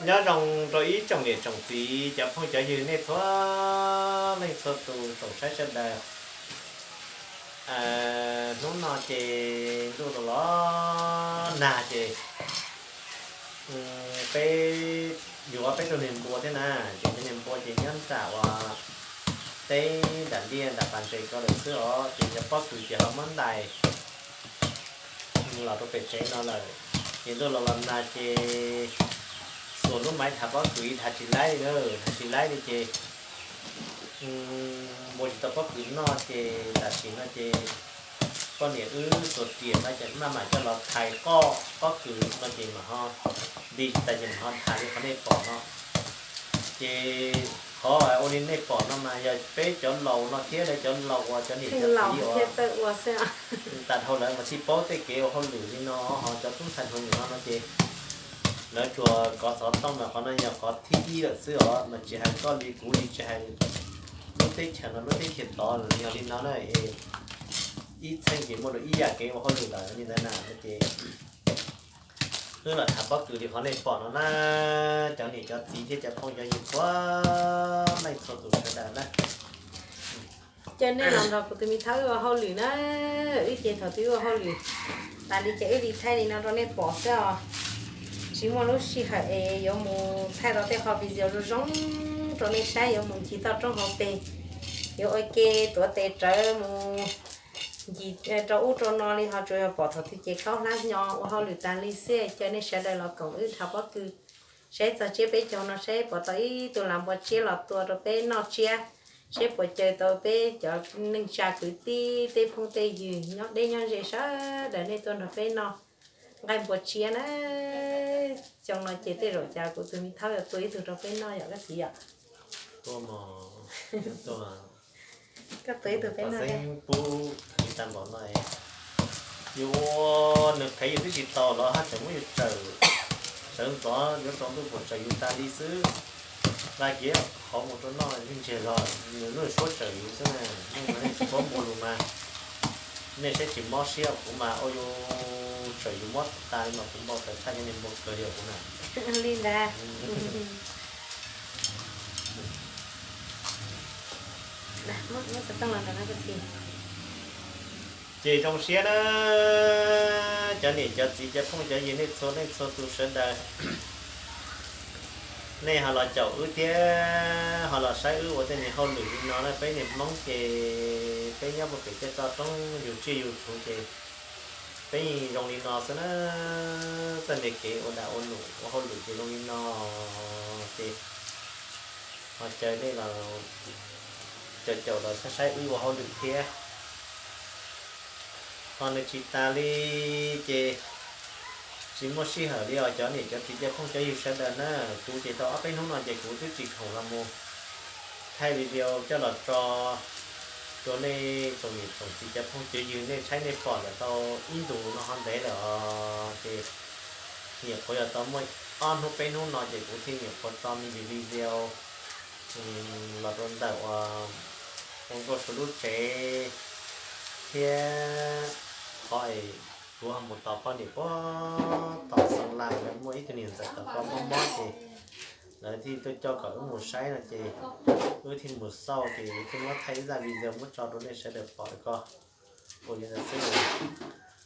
Nyob zoo rau ib tsoom niam tsoom txiv cov phooj cov ywg nej txhua leej txhua tus tsoom saib sawv daws. Hnub no ces ntuj los los nag ces peb yuav peb tus niag npua thiab na, ces cov niag npua ces nyob nram uas teb nram liaj nram pas ntses ko lawm xwb os, ces cov pob kws ces ho muab ntais los rau pem tsev no lawm. Ces ntuj los los nag ces xuas lub maiv dhav pob kws ib dhav tsis laib li na, dhav tsis laib li ces npua tsis tau pob kws noj ces tam sim no ces poj niam wb xuas riam no ces maj mam coj los thaiv qoj pob kws no ces mam ho nti tsis tas ces mam ho ntham li qhov nej pom no. Ces qhov ua li nej pom no mas yog peb cov laus no thiab lawv cov laus uas cov niam cov txiv uas tas dhau lawm mas thiaj paub tej kev ua hauj lwm li no, ho cov tub ntxhais hluas nim no no ces lawv tsuas kov xov tooj mas qhov no yog qhov thib ib lawm xwb os, mas tsis hais koj li kuv li tsis hais lub teb chaws no lub teb chaws tod los yog li no na. Ib txheej ces muaj rau ib yam kev ua hauj lwm lawm li ntawd na no ces wb los tham pob kws li qhov nej pom no na, cov niam cov txiv thiab cov phooj cov ywg txhua leej txhua tus sawv daws na. Caw nej los nrog kuv tus me thawj wb ua hauj lwm na. Wb ces thaum twg wb ua hauj lwm tas li ces wb li thaij li no rau nej pom xwb os. Tsis muaj lub sij hawm es yuav mus thaij tau tej qho video zoo zoo rau nej saib, yuav mus ncig toj roob hauv pes, yuav ua ke tuav tes rawv mus ncig rau ub rau no li, ho tsuas yog pom thaum twg ces kaub hlab hnyo ua hauj lwm tas li xwb. Caw nej sawv daws los koom wb nrhav pob kws saib txog tsiab peb caug no saib puas tau ib tug lav npua tsiab los tua rau peb noj tsiab, saib puas caw tau peb cov neej tsa kwv tij tej phooj tej ywg nyob deb nyob ze sawv daws nej tuaj nrog peb noj nqaij npua tsiab na. Xyoo no ces tej zaum cas kuv tus me thawj yuav tua ib tug rau peb noj yom koj txiv yom? Koj tua ib tug peb noj. Xeeb pub khwv tag npaum no, yus ua nws qhev yus twb tsis tau los haj tseem muab yus tsawm, sawv ntxov yuav tsaus ntuj puas tsawm yus tas li xwb. Nqa kiag qhov mus rau noj yeej ntsiag zog, nws lub suab tsawm yus xwb na. Nej mas nej tsis paub npua lus mas, nej saib tsis mob siab, kuv mas ua yus tsawm yus mob tas li mas kuv npau taws tshaj cov niag npua kawg li kuv na. Li ntawd. Ces zoo siab na, cov niam cov txiv cov phooj cov ywg nej txhua leej txhua tus sawv daws, nej ho los caum wb thiab ho los saib wb ua tej niag hauj lwm li no na. Peb niag Hmoob ces peb nyob puag pem tej toj roob yus tsiaj yus txhu ces peb yeej zoo li no xwb na. Txoj niag kev ua dag ua luam ua hauj lwm ces zoo li no ces ho caw nej los caum caum los saib saib wb ua hauj lwm thiab. Ho nws tsis tas li ces tsis muaj sij hawm li os cov niam cov txiv cov phooj cov ywg sawv daws na. Kuv ces tau ob peb hnub no ces kuv twb tsis khoom los mus thaij video coj los tso rau nej tsoom niam tsoom txiv cov phooj cov ywg nej saib nej pom lawm tau ib ntus no ho ntev lawm os. Ces nyuam qhuav yog tau muaj ob hnub peb hnub no ces kuv thiaj nyuam qhuav tso me ntsis video los rau ntawm uas ua nkauj su lub tsev thiab qhov es kuv ho mus tos poj niam puag tom Xeev Las, lawv muaj ib tug niam ntxawm tom ko mob mob ces lawv thiaj tuaj coj kom wb mus saib no ces wb thiaj mus xauj ces thiaj muab thaij ib zaj video muab tso rau nej sawv daws pom ko. Ua li ntawd xwb,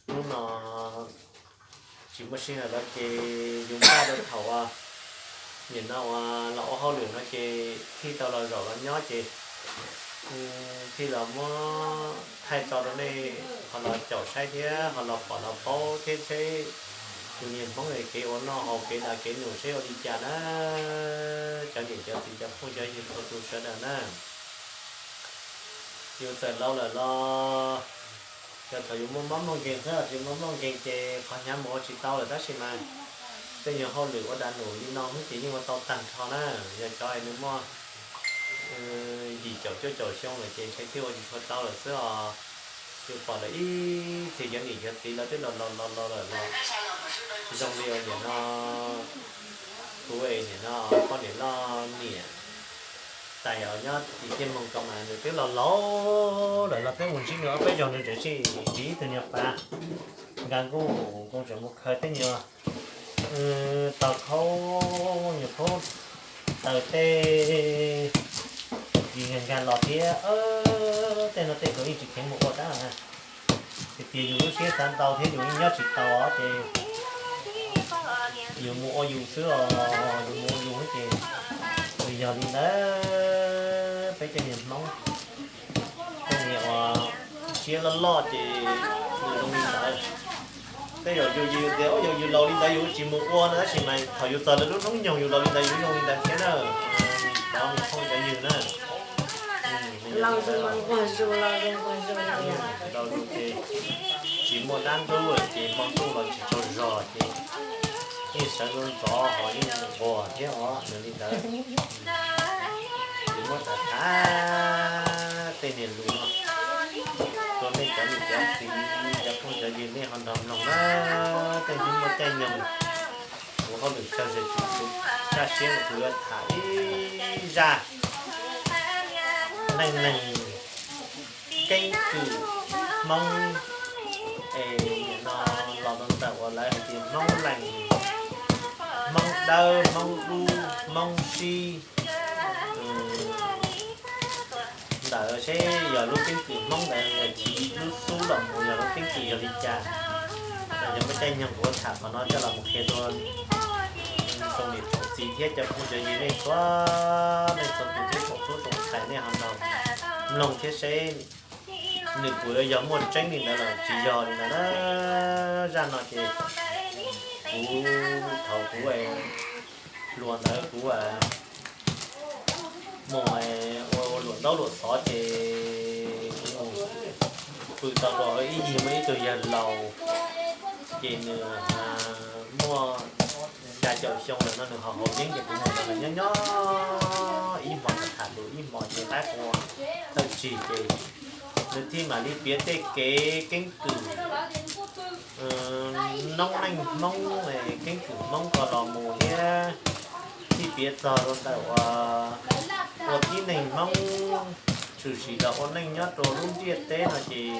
hnub no tsis muaj sij hawm lawm ces yus npaj rau thaum uas nim no uas los ua hauj lwm no ces thiaj tau los zaum los nyob ces thiaj los muab thaij tso rau nej ho los caum saib thiab ho los pom los paub thiab seb tus niag Hmoob es kev ua noj haus kev dav kev num seb ua li cas na. Cov niam cov txiv cov phooj cov ywg txhua tus sawv daws na, yus txawm laus lawm los yog thaum yus muaj mob muaj nkeeg xwb, tsis muaj mob nkeeg ces qhov hnyav mus ua tsis tau lawm tab sis mas tej nyuag hauj lwm ua dag num li no hnub ces yeej ua tau tag nrho na. Yog cov es nws muaj yim caum cuaj caum xyoo lawm ces ntshe thiaj ua tsis tshua tau lawm xwb os. Yus pom lawm ib txhia cov niam cov txiv lawv twb los laus laus lawm los zoo li nim no kuv es nim no poj niam loj niam tais os nyob tim Tiaj Moog ko mas nws twb los laus lawm los peb mus ntsib nws ob peb zaug nws tseem tsij ris ib tug nyuag pas nkag nkuj, nws tseem mus khaws tej nyuag Tau khaub, nyuam khaub taws tej kis nkag nkag los thiab, tej no tej hluas yeej tsis kheev mus ua dab na. Tias tias yus lub siab xav ntau thiab yus yeej nyob tsis tau os ces yus mus ua yus xwb os, yus mus ua yus ces yog li ntawd. Peb cov niag Hmoob, tej niag uas siab loj loj ces yus zoo li ntawd. Tej zaum yus tias yog yus laus li ntawd yus tsis mus ua no, tab sis mas thaum yus txog lawv lub hnub nyoog yus laus li ntawd yus zoo li ntawd thiab na. Cov me phooj cov ywg na, laus ces tsis muaj dab ntub ces hmo ntuj los tsis tsaug zog ces yeej sawv ntxov ntxov ho yeej nquag thiab os, yog li ntawd. Ces muab tham tham tej niag lus no rau nej cov niam cov txiv, cov phooj cov ywg nej ho nrog mloog na. Tej hnub muaj caij nyoog kuv hauj lwm tsawg zog tsis kuv kaj siab kuv yuav tham ib zaj neej neeg keeb kwm Hmoob es nim no los rau ntawm uas lawv hais tias Hmoob Lees, Hmoob Dawb, Hmoob Dub, Hmoob Sib ntawd seb yog lub keeb kwm Hmoob ntawd yog chiv lub xub los mus yog lub keeb kwm yog li cas. Yog muaj caij nyoog kuv tham qhov no coj los mus qhia rau tsoom niam tsoom txiv thiab cov phooj cov ywg nej txhua leej txhua tus thiab tsoom tub tsoom ntxhais nej ho nrog mloog thiab seb nws puas yog muaj tseeb li ntawd los tsis yog li ntawd na. Zaj no ces kuv thaum kuv hluas ntawd kuv mus ua luam ntaub luam xov ces kuv mus pw tau rau ib yig muaj ib tug yawg laus, ces nws muaj xya caum xyoo lawm no nws ho haus yeeb ces kuv mus nrog nws nyob nyob ib hmos tham tham lus ib hmos ces qaib qua thawj tsig ces nws thiaj mam li piav tej kev keeb kwm noob neej Hmoob, keeb kwm Hmoob ko los mus thiab thiaj piav txog rau ntawm uas ua tib neeg Hmoob tshwm sim los ua neej nyob rau lub ntiaj teb no ces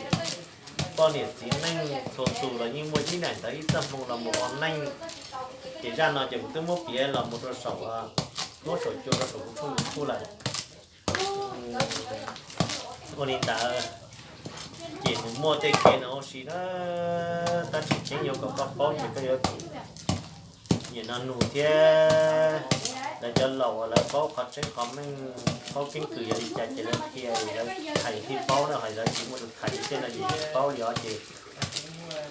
poj niam txiv neej txhua tus los yeej muaj ib daim ntawv ib txoj hmoo los mus ua neej. Ces zaj no ces kuv twb muab piav los mus rau saum, muab saum cua rau saum kuv tshooj YouTube lawm. Ua li ntawd ces nws muaj tej kev no ua si na, tab sis tseeb yuav kom koj paub ces koj yuav tsum nim no nug thiab lawv cov laus uas lawv paub qhov tseeb qhov meej, paub keeb kwm yog li cas ces lawv qhia lawv tham thiaj paub na, ho lawv tsis muaj tus tham li tej no ces tsis paub li os. Ces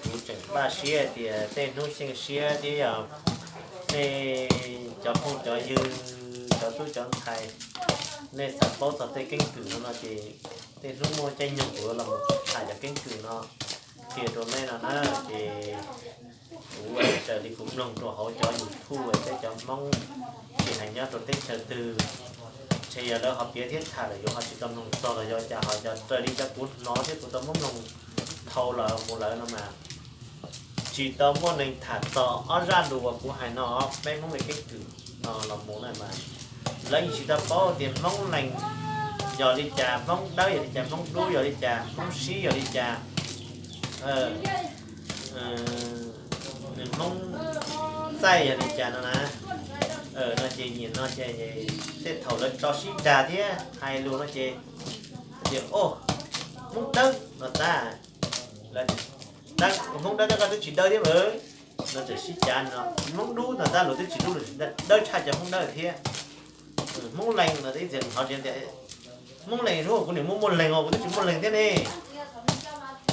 kuv tseem npaj siab tias tej hnub xyeej siab thiab yog nej cov phooj cov ywg, cov tub cov ntxhais, nej xav paub txog tej keeb kwm no no ces tej hnub muaj caij nyoog kuv los tham cov keeb kwm no qhia rau nej no na. Ces kuv raws li kuv mloog rau hauv cov YouTube thiab cov Hmoob tsis hais nyob rau teb chaws twg, ntshe yog lawv ho piav thiab tham lawm yus ho tsis tau mloog txog los yog cas, ho yog raws li cov kuv hnov thiab kuv tau muab mloog dhau los mus lawm no mas tsis tau muaj neeg tham txog ob zaj lus uas kuv hais no, peb Hmoob li keeb kwm no los mus na mas lawv yeej tsis tau paub tias Hmoob Lees yog li cas, Hmoob Dawb yog li cas, Hmoob Dub yog li cas, Hmoob Sib yog li cas, Hmoob Txaij yog li cas no na. No ces nim no ces tej thaum lawv tso sib dag thiab hais lus no ces tias, o, Hmoob Dawb no tab, Hmoob Dawb tab koj twb tsis dawb thiab mas, no txawm sib cav no, Hmoob Dub no tab luag twb tsis dub, dawb tshaj cov Hmoob Dawb thiab. Hmoob Lees no ib txhia hnov tias Hmoob Lees, kuv niam muaj muaj leeg os, kuv twb tsis muaj leeg thiab ne.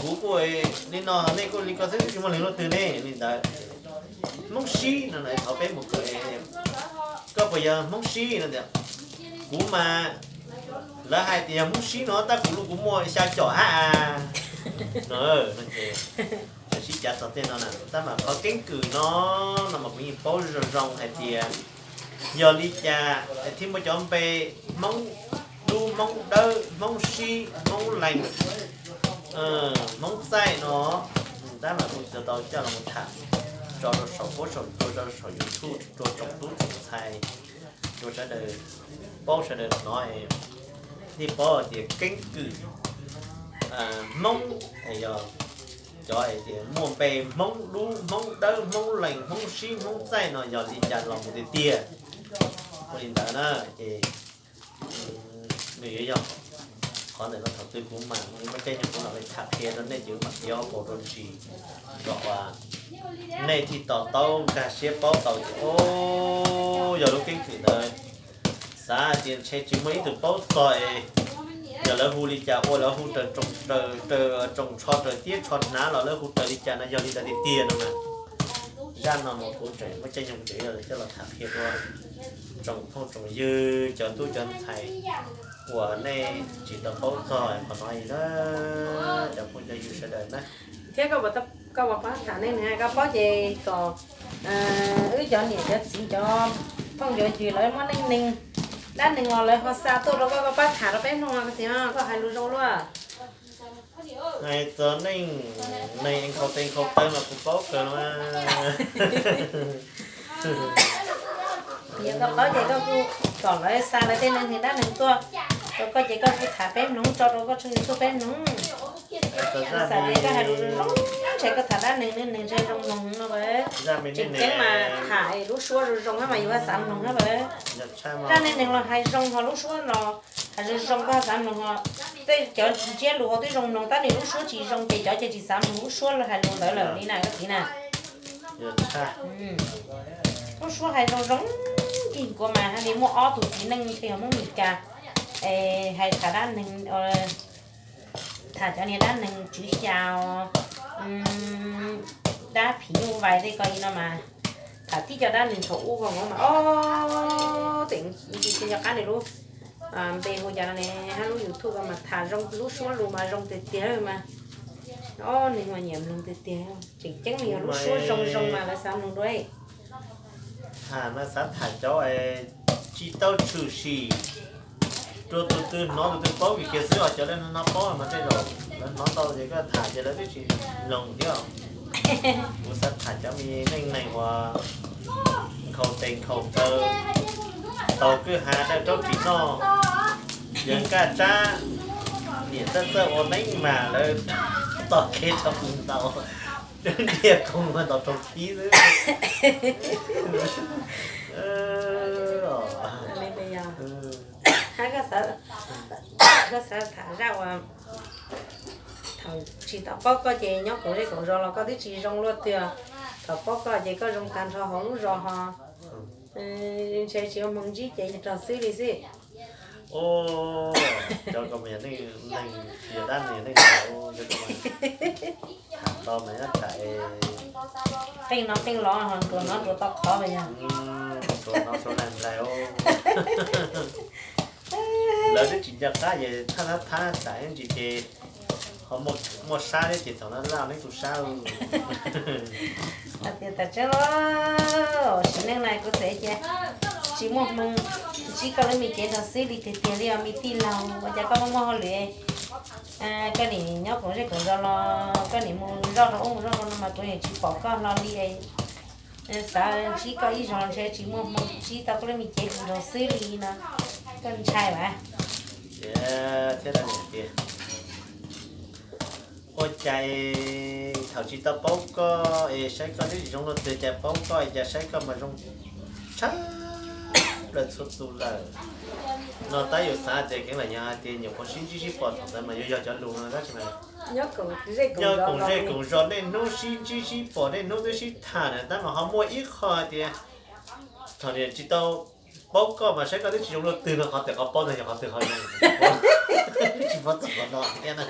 Kuv kuj li no, nej kuj li ko xwb, twb tsis muaj leeg luaj twg ne li ntawd. Hmoob Sib no thov peb mus kawm, koj puas yog Hmoob Sib no tias, kuv mas lawv hais tias yog Hmoob Sib no tab kuv los kuv muaj xya caum hab as. No ces sib cav txog tej no na, tab mas qhov keeb kwm no, no mas kuv yeej paub zoo zoo hais tias yog li cas thiaj muaj cov npe Hmoob Dub, Hmoob Dawb, Hmoob Sib, Hmoob Lees, Hmoob Txaij no. Tab mas kuv tau coj los tham tso rau saum huab saum cua, tso rau saum YouTube rau tsoom tub tsoom ntxhais, rau sawv daws paub sawv daws hnov, thiaj paub tias keeb kwm Hmoob yog cov hais tias muaj npe Hmoob Dub, Hmoob Dawb, Hmoob Lees, Hmoob Sib, Hmoob Txaij no yog li cas los mus tiag tiag. Ua li ntawd na, ces nws yuav yog qhov ntawm no. Thaum twg kuv mam li muaj caij nyoog kuv mam li tham qhia rau nej ces mam piav pauv rau ntsis kom uas nej thiaj to taub nkag siab paub tau tias o, yog lub keeb kwm ntawd xav hais tias ntshe tsis muaj ib tug paub txog es yog lawv hu li cas, ua lawv hu raws tsoos tsho raws tiab tsho hnav los lawv hu raws li cas no yog li ntawd tiag tiag no mas. Zaj no mas kuv tseem muaj caij nyoog tseem yuav coj los tham qhia rau tsoom phooj tsoom ywg cov tub cov ntxhais uas nej tsis tau paub txog qhov no li na, cov phooj cov ywg sawv daws na. Thiab koj puas, koj puas pab tham neej neeg, koj paub ces kom wb cov niam cov txiv cov phooj cov ywg lawv muab neej neeg dab neeg los lawv ho xa tuaj rau koj, koj pab tham rau peb mloog no, koj hais lus zoo luaj. Hais txog neej neeg nkhaus tes nkhaus taw mas kuv paub kawg no. Yog koj paub ces koj kuj kom lawv xa lawv tej neej neeg dab neeg tuaj rau koj ces koj kuj tham peb mloog, tso rau koj tshooj YouTube peb mloog. Xav tias koj hais lus zoo zoo, ntshe koj tham dab neeg neej neeg ntshe zoo mloog no. Tseem ceeb mas tham lub suab zoo zoo mas yus xav mloog na. Zaj neej neeg los hais zoo, ho lub suab los hais zoo zoo koj xav mloog. Tej cov ntsiab lus hauv twb zoo mloog, tab sis lub suab tsis zoo ces cov ces tsis xav mloog lub suab hais lus ntawd lawm li na koj txiv na. Lub suab hais zoo zoo. Kis kuv mas hais li muaj ob tug txiv neej ntshe yog Hmoob Mes Kas, hais tham dab neeg, tham cov niag dab neeg tswv xya, dab phim nyuj vais tej ko li no mas, tham tib co dab neeg thaum ub ko mas ob teem ntsis nco qab nws lub npe hu cas no ne, hab lub YouTube ko mas tham zoo, lub suab lus mas zoo tiag tiag mas. Ob neeg mas nyiam mloog tiag tiag, tseem ceeb yog lub suab zoo zoo mas lawv xav mloog dua. Tham mas xav tham cov tsis tau tshwm sim rau tus twg hnov tus twg paub kiag xwb os, cov lawv hnov paub mas tej zaum lawv hnov tau ces koj tham ces lawv twb tsis mloog thiab. Kuv xav tham cov me neej neeg uas nkhaus tes nkhaus taw, taug kwj ha dawj raub ris noj, yawg Nkaj Tsab niam txawj txawj ua neeb mas lawv tos kev rau kuv ntaus, ntiag koog mas ntaus raug khib xwb. Koj xav tham zaj uas thaum tsis tau paub koj ces nyob koom zej koom zos los koj twb tsis zoo luaj twg, thaum paub koj ces koj zoo tag nrho hauv lub zos ho. Ntshe tsis ua hmoov ntsib ces raug xwb li xwb. Cov ko mas yog neej neeg, yog dab neeg, neej neeg tham tau mas nyob tham qeej no qeej los ho nruas no nruas tau qhov mas yog nruas no suav nais nplais. Lawv twb tsis nco qab ces thab thab thab tham ib ntsis ces ho muaj sab thiab ces thaum no laj neeb tu sab. Hais tias tam tseeb los sim neej no kuv txawm cia tsis muaj hmoo ntsib koj lub me cev nrog xwb li tiag tiag li os me tij laug, ua cas koj muaj muaj hauj lwm, koj nim nyob koom zej koom zos los koj nim mus zoj rau ub mus zoj rau no mas kuv nim tsis pom koj hlo li. Xav ntsib koj ib zaug ntshe tsis muaj hmoo ntsib tau koj lub me cev nrog xwb li no, koj ntshai vas? Thiab tias ua cas thaum tsis tau paub koj es saib koj twb tsis zoo luaj twg, cas paub koj es cas saib koj mas zoo tshaj plaws txhua tus lawm no. Tab yuav xav tias keev lam yog hais tias nyuam qhuav sib ntsib sib pom thaum ntawd mas yuav yog cov lus no tab sis mas nyob koom zej koom zos niaj hnub sib ntsib sib pom niaj hnub twb sib tham na, tab mas ho muaj ib qho hais tias thaum niam tsis tau paub koj mas saib koj twb tsis zoo luaj twg no, qhov twg qhov paub ntag, yog qhov twg qhov zoo, tsis paub txog qhov no thiab na.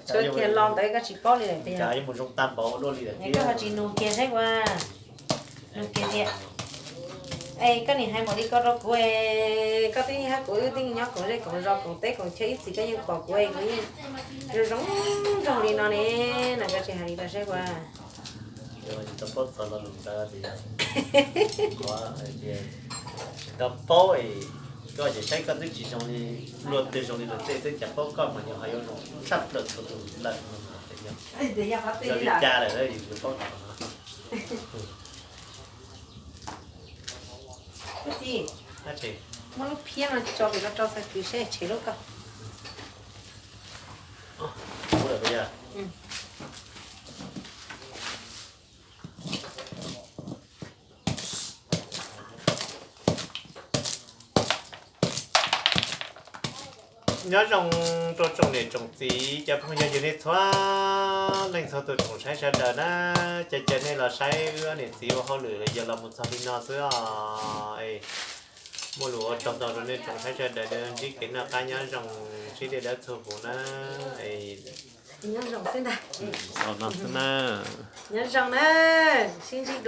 Tsuav kiag lo ntawd koj tsis paub li lawm tiag, yuav mus zoo tag npaum luaj li lawm tiag. Koj ho tsis nug kiag saib ua, nug kiag tias, es koj nim hais npaum li ko rau kuv, koj twb hab kuv wb twb nyob koom zej koom zos koom teb koom chaw ib txhis koj yeej pom kuv es kuv yeej zoo zoo nraug li no ne, no koj tsis hais li rau saib ua. Tsis tau paub txog lo lus ntawd tias, qhov tias tsis tau paub, koj ces saib koj twb tsis zoo li luag twg zoo li luag tej xwb, cas paub koj mas yog ho yuav zoo tshaj plaws txhua tus lawm no. Yog li cas lawm yuav paub tau no. Muab lub phiab no tso pem no rau txhais tes seb tshem lub ko. Nyob zoo rau tsoom niam tsoom txiv cov phooj ywg, yog nej txhua leej txhua tus tsoom saib sawv daws na, caw caw nej los saib wb niam txiv ua hauj lwm los yog los mus txog li no xwb os. Muaj lus ua tsaug ntau rau nej tsoom saib sawv daws, ntsib kev noj qab nyob zoo, sib ntsib dawb txhua huv na. Nyob zoo xwb ntag. Xaus no xwb na. Nyob zoo na, sib ntsib